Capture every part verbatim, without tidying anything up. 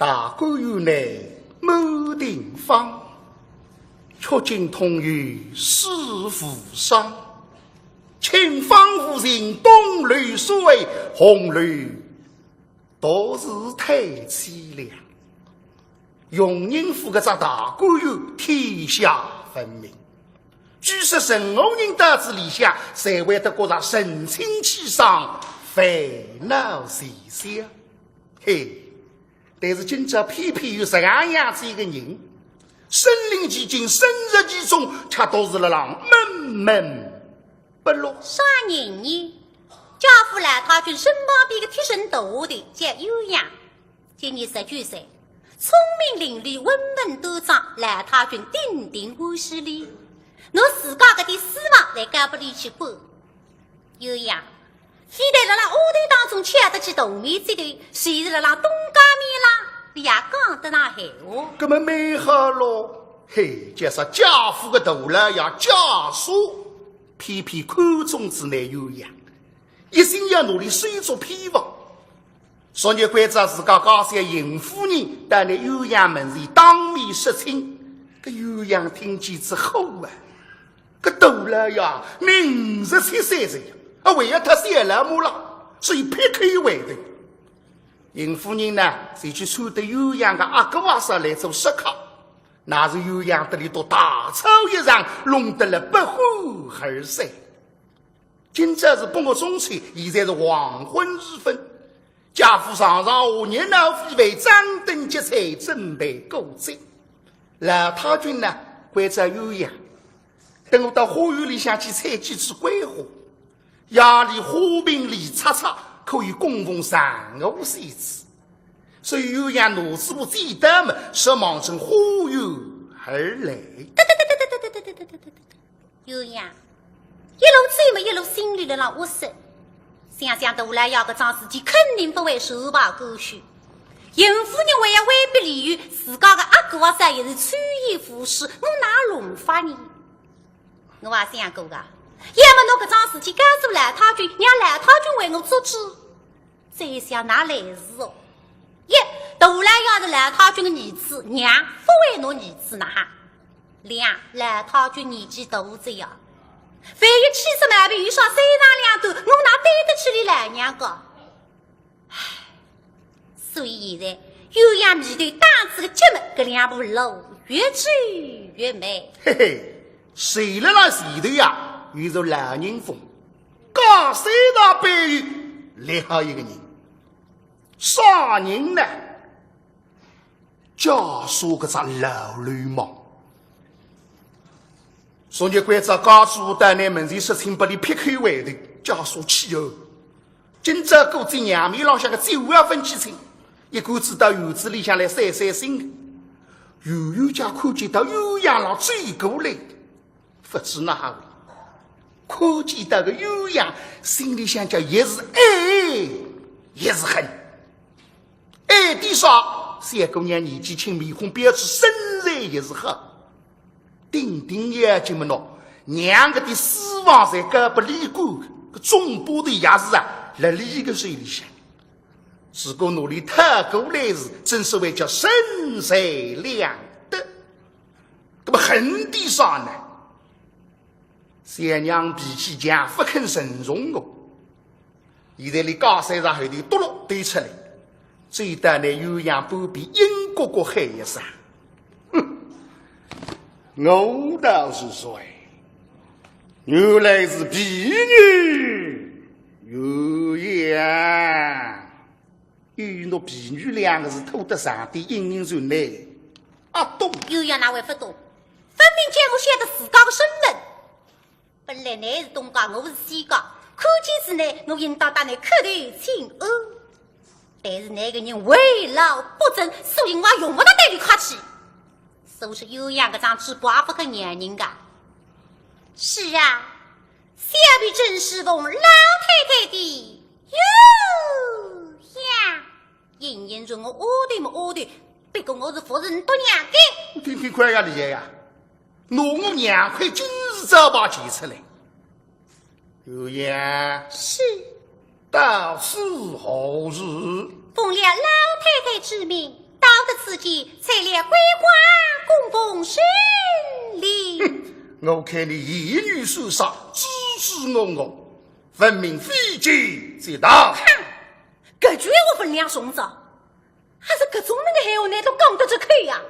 大观园内满庭芳，曲径通幽思无双。清风拂尽东流水，红楼独是太凄凉。荣宁府搿只大观园，天下闻名。据说任何人到仔里向，侪会得觉着神清气爽，烦恼全消。嘿，但是今朝偏偏有实梗样子一个人，身临其境，身处其中，却独是辣浪闷闷不乐。啥人呢？家父老太君身旁边个贴身大丫头，叫鸳鸯。今年十九岁，聪明伶俐，温文端庄，老太君顶顶欢喜哩。拿自家搿点私房侪交拨俚去管。鸳鸯，非但辣辣丫头当中吃得起大面子个，就是辣辣东家面浪，俚也讲得上闲话。搿么蛮好咯。嘿，叫啥家父个大老爷家叔，偏偏看中仔倷鸳鸯，一心要拿俚收做偏房。昨日关照自家家小邢夫人到倷鸳鸯门前当面说亲，搿鸳鸯听见仔火啊！搿大老爷五十七岁哉，啊，还要讨小老母了，所以劈口回头。邢夫人呢，就去请得鸳鸯个阿哥阿嫂来做说客，乃是鸳鸯搭俚笃大吵一场，弄得了不欢而散。今朝是八月中秋，现在是黄昏时分，家父上上下下热闹非凡，张灯结彩，准备过节。老太君呢，关照鸳鸯，等我到花园里向去采几枝桂花，夜里花瓶里插插，可以供奉神仙仙子。所以鸳鸯拿仔部剪刀么，直望准花园而来。鸳鸯，一路走么一路心里辣浪窝塞，想想大老爷搿桩事体肯定勿会善罢甘休。邢夫人还要威逼利诱，自家个阿哥阿嫂也是抽烟附势，我哪弄法呢？我也想过个，要么拿搿桩事体告诉老太君，让老太君为我做主。 再想哪来事哦？一，大老爷是老太君个儿子，娘勿会拿儿子呐哈。两，老太君年纪大哉呀，万一气出毛病，有啥三长两短，我哪对得起俚老娘家？唉，所以现在鸳鸯眉头打仔个结么，搿两步路越走越慢。嘿嘿，谁辣辣前头呀？有座老人峰，假山大背后立好一个人。 啥人呢？家叔搿只老流氓。昨日关照家主婆到倷门前说亲，拨俚劈口回头，家叔气哦。今朝顾仔娘面浪向个酒也勿去请，一干子到院子里向来散散心。远远叫看见到鸳鸯辣走过来。 勿知哪哈会，看见到个鸳鸯，心里向叫也是爱，也是恨。爱点啥？小姑娘年纪轻，面孔标致，身材也是好。顶顶要紧么喏，娘搿点私房侪交拨俚管，搿总把头也是啊，辣俚个手里向。如果拿俚讨过来是，正所谓叫生财两得。 搿么恨点啥呢？小娘脾气犟，勿肯顺从我。现在俚假山上后头嘟噜对出来，走到倷鸳鸯旁边，阴搿个喊一声：“哼，我道是谁？原来是婢女鸳鸯。” 又拿婢女两个字拖得上点，隐隐然呢。阿懂？鸳鸯哪会勿懂？分明叫我晓得自家个身份。本来倷是东家，我是西家，看见仔倷，我应当搭倷磕头请安。但是倷个人为老不正，所以我也用勿着搭俚客气。所以说鸳鸯搿张嘴巴勿肯让人家。是啊， 小婢正是奉老太太的鸳鸯。隐隐然我丫头么丫头，不过我是服侍倷娘的。听听看呀，李爷呀，拿我娘块金字招牌提出来。鸳鸯。是。道是何事？奉了老太太之命，到己，才来归还公公审理。哼，我看你言语虽善，支支吾吾，分明非奸即盗。哼，搿句闲话分量重着，还是搿种能个闲话，难道讲得出口呀？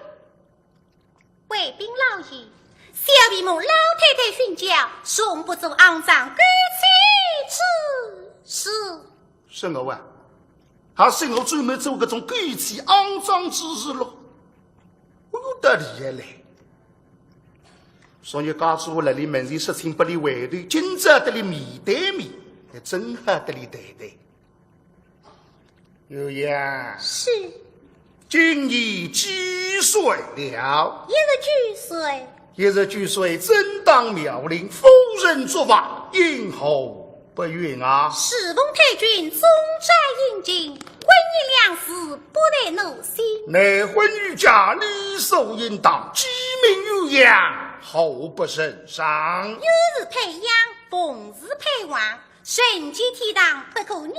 回禀老爷，小婢蒙老太太训教，从不做肮脏勾践之事。是我啊，还是我专门做搿种勾践肮脏之事咯？我有道理呀嘞。所以家主婆辣里门前说清拨俚回头，今朝搭俚面对面，还真好搭俚谈谈。 酉阳。是。今年几岁了？一十九岁。一十九岁，正当妙龄，夫人作饭，因何不允啊？侍奉太君，总斋饮禁，婚姻两字，不得挪心。乃婚与嫁，理所应当，既名酉阳，何不圣上？酉字配酣，逢字配望， 人间天堂不可两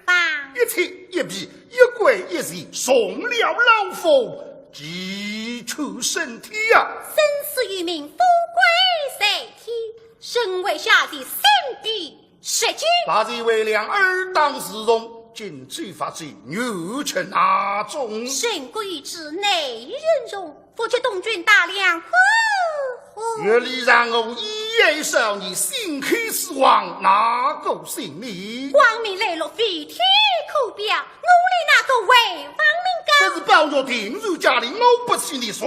房。一妻一婢，一跪一跪，从了老夫，几处升天呀？生死与命，富贵在天，身为下贱，心比石坚。大事为良，尔当自重，今奏法奏，女臣哪种？人各有志，内人容， 夫妻同居大梁，呵呵。月里让我一夜少年，心口之狂，哪个信你？光明磊落，飞天可表，我立哪个为王命高？不是宝玉定然佳丽，我不娶你谁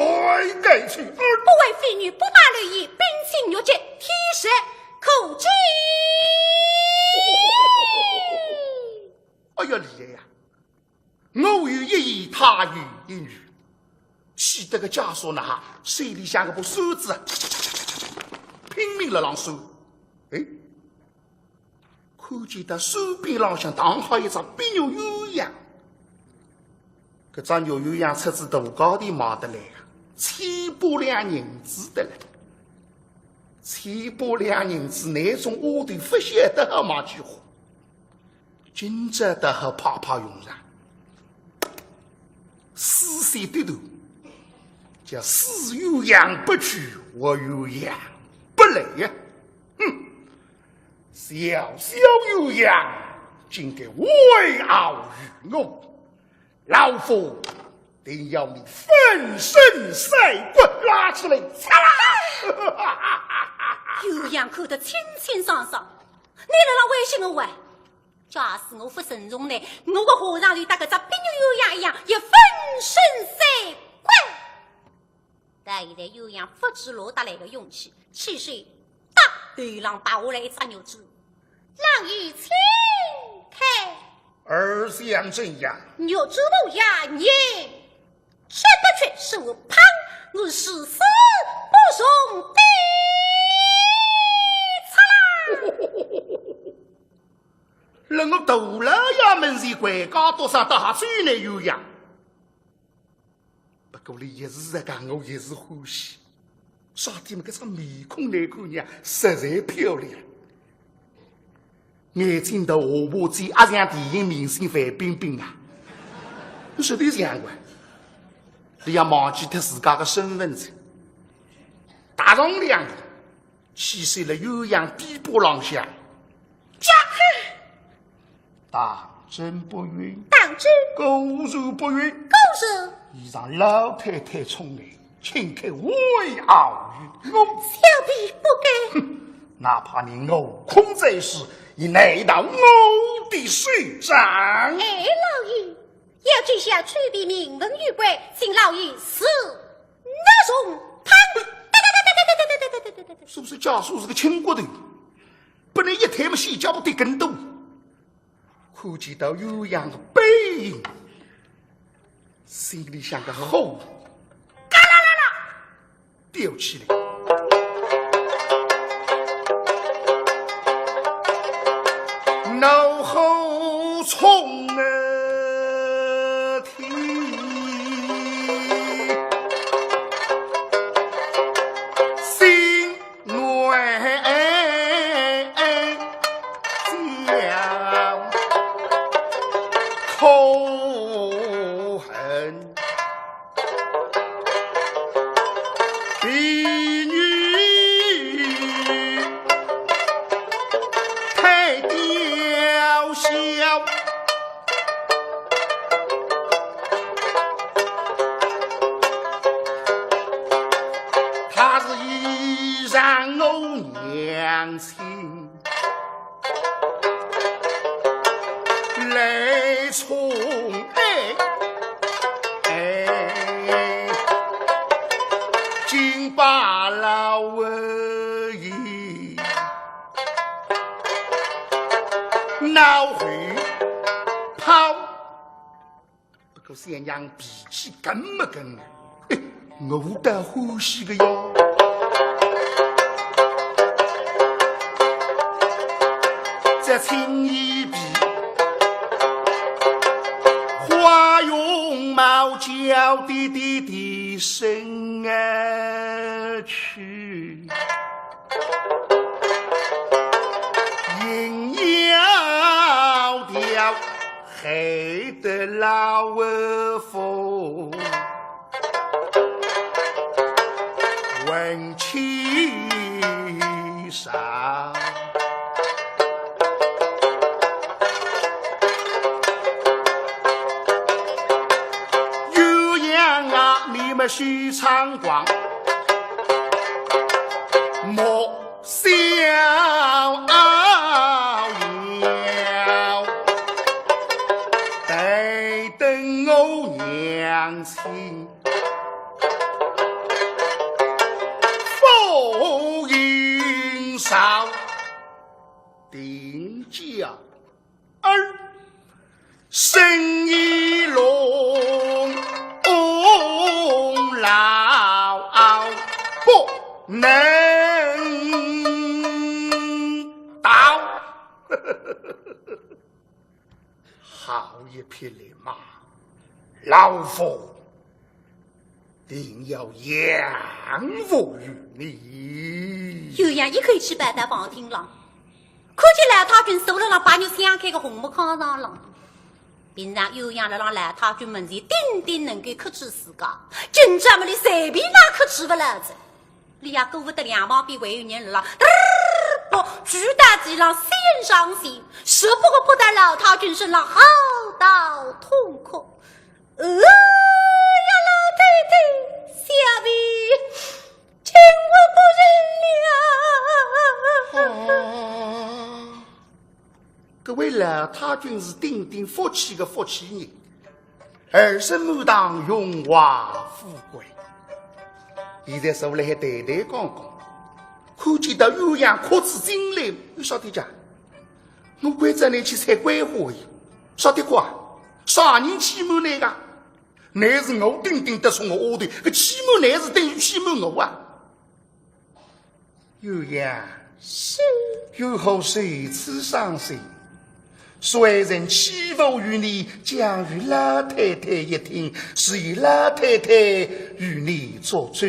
该娶？不为妃女，不把绿衣冰清玉洁，天时可见。哎呀，厉害呀！ 我有一言，他有一语，气得个家属呢哈，手里向搿把扇子啊，拼命辣浪扇。哎，看见搭扇柄浪向打好一只碧玉鸳鸯，搿只玉鸳鸯出仔大价钿买得来啊，千把两银子得来。千把两银子，哪种丫头勿晓得好买几化？ 今朝倒好派派用场。诗仙对头，叫死鸳鸯不去，活鸳鸯不来呀。哼，小小鸳鸯，竟敢为傲于我，老夫定要你粉身碎骨，拉出来，嚓啦！鸳鸯看得清清爽爽，你辣浪威胁我喂？ 假使我勿从容呢，我个下场就搭搿只碧玉鸳鸯一样，要粉身碎骨。但现在鸳鸯勿知哪搭来个勇气，起手搭头浪拔下来一只玉珠。老爷请看。尔想怎样？玉珠无恙，你吃得去，是我怕我誓死不从的。嚓啦！ 辣我大老爷门前跪下多少搭还是有眼有样。不过俚一时实梗，我一时欢喜。啥体么，搿张面孔难看呀，实在漂亮。眼睛大，下巴尖，阿像电影明星范冰冰啊。实在像个，俚也忘记脱自家个身份仔。踏上两步， 起手辣鸳鸯臂膊浪向，啪！当真不允？当真。果然不允。果然。你让老太太宠爱，岂可为傲于我？小婢不敢。哼，哪怕你悟空在世，也难到我的手上。哎，老爷，要知晓此地名门玉贵，请老爷自 那种潘……是不是家属是个亲骨头？本来一推么，先脚步跌跟斗，看见到鸳鸯个背影，心里向个火嘎啦啦啦吊起来。怒火冲啊！ 天，心乱焦，可恨女太娇小，她是依仗我娘亲来宠爱。哎，竟把老佛爷脑后抛。不过小娘脾气更么更啊，哎，我倒欢喜个哟。这青衣皮，花容貌娇滴滴的身而去， 硬要调，害得老佛魂气伤。鸳鸯啊，你们许昌光， 莫笑傲娇，待等我娘亲复临朝。定家 儿，生意隆隆不能倒。好一匹力马，老夫 定要养父于你。鸳鸯一口气跑到房厅浪，看见老太君坐辣浪白玉镶嵌个红木炕床浪。平常鸳鸯辣浪老太君门前顶顶能够克制自家，今朝么俚随便哪克制勿牢哉。俚也顾勿得两旁边还有人辣浪，嘚儿，不，跪到地浪，先上前，十八个扑到老太君身浪，嚎啕痛哭。 哎呀，老太太，小婢情何不忍了。搿位老太君是顶顶福气个福气人，儿孙满堂荣华富贵。现在坐辣海谈谈讲讲，看见到鸳鸯哭仔进来，有啥体讲？我关照倷去采桂花呀，啥体花？啥人欺瞒倷个？ 乃是我顶顶得宠个丫头，搿欺瞒乃是等于欺瞒我啊！鸳鸯，是。为何如此伤心？谁人欺负于你，讲与老太太一听，是由老太太与你做主。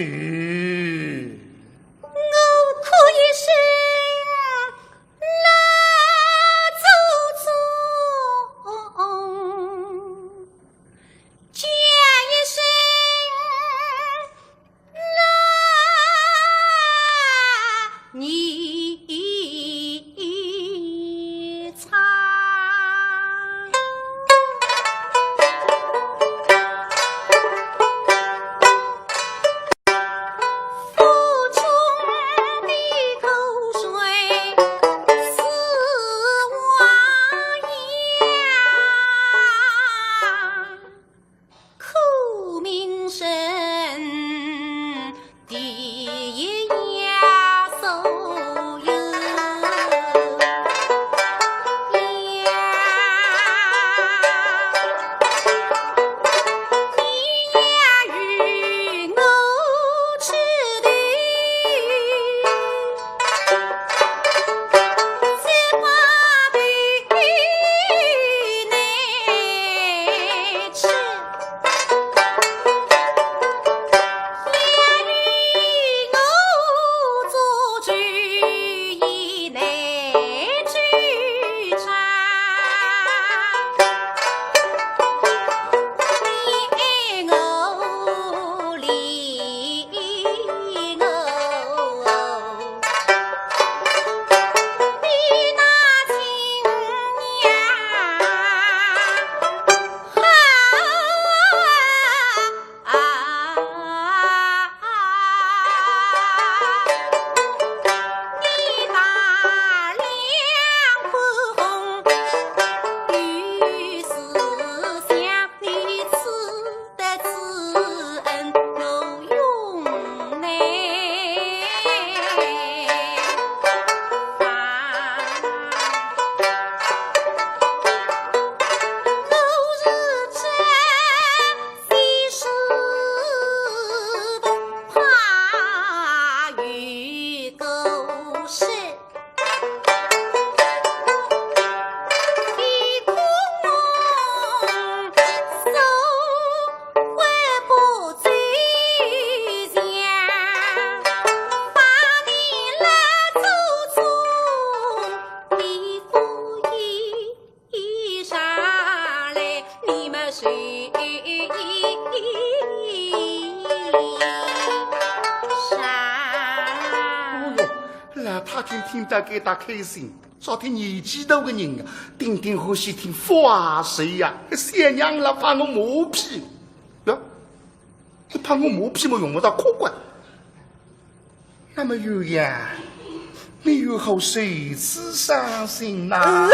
大家大开心，昨天年纪大个人啊，顶顶欢喜听话事呀，小娘了怕我马屁，哟，你怕我马屁么用勿着哭个。那么有呀，你有好谁子伤心呐？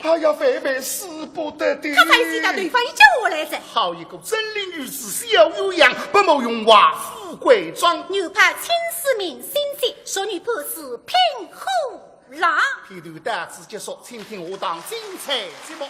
哎呀，万万使不得的。他啥意思？到对方一叫我来着。好一个真灵女子小鸳鸯，不谋荣华富贵妆。牛怕青丝明心计，淑女怕是凭虎狼。片段到此结束，请听下档精彩节目。